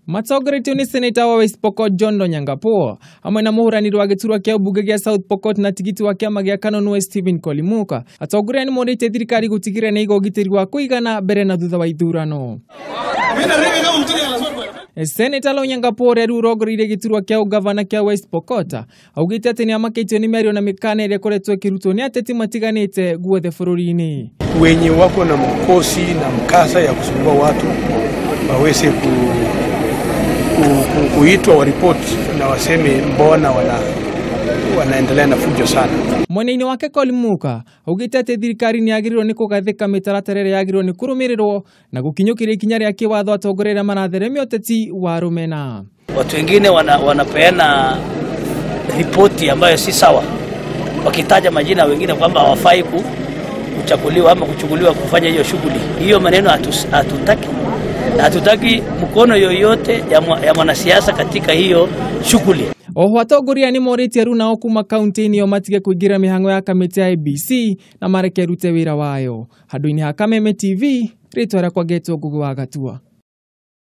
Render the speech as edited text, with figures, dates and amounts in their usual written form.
Matongoretio nĩ seneta wa West Pokot John Lonyangapuo hamwe na mũhũranĩri wa gĩturwa kĩa ũmbunge gĩa South Pokot na tigiti wa kĩama gĩa Kanonu Stephen Kolimuka. Atongoria nĩ morĩtie thirikari gũtigĩrĩra nĩ iga ũgitĩri wa kũigana mbere na thutha wa ithurano. Seneta Lonyangapuo ũrĩa rĩu ũrongoreirie gĩturwa kĩa ũgavana kĩa West Pokot augĩte atĩ nĩ amakĩtio nĩ mĩario na mĩkana ĩrĩa ĩkoretwo ĩkĩrutwo nĩ ateti matiganĩte guothe bũrũri-inĩ. Wenye wako na mkosi na mkasa ya kusumbua watu waweze kuitwa waripoti na waseme mbona wanaendelea na fujo sana. Mwena-inĩ wake Kolimuka augĩte atĩ thirikari nĩ yagĩrĩirwo nĩ kũgathĩka mĩtaratara ĩrĩa yagĩrĩirwo nĩ kũrũmĩrĩrwo na gũkinyũkĩria ikinya rĩa kĩwatho atongoria arĩa maratheremia ũteti wa rũmena. Watu wengine wanapeana ripoti ambayo si sawa, wakitaja majina wengine kwamba hawafai kuchaguliwa ama kuchukuliwa kufanya hiyo shughuli. Hiyo maneno hatutaki. Hatutaki mkono yoyote ya mwanasiasa katika hiyo shughuli. Oho atongoria nĩ morĩtie arunao kuma kaunti-inĩ ĩyo matige kũingĩra mĩhang'o ya kamĩtĩ ya IEBC na mareke ĩrute wĩra wayo. Handũ-inĩ ha Kameme TV, rĩtwa rĩakwa ngetwo Ngugi wa Gatua.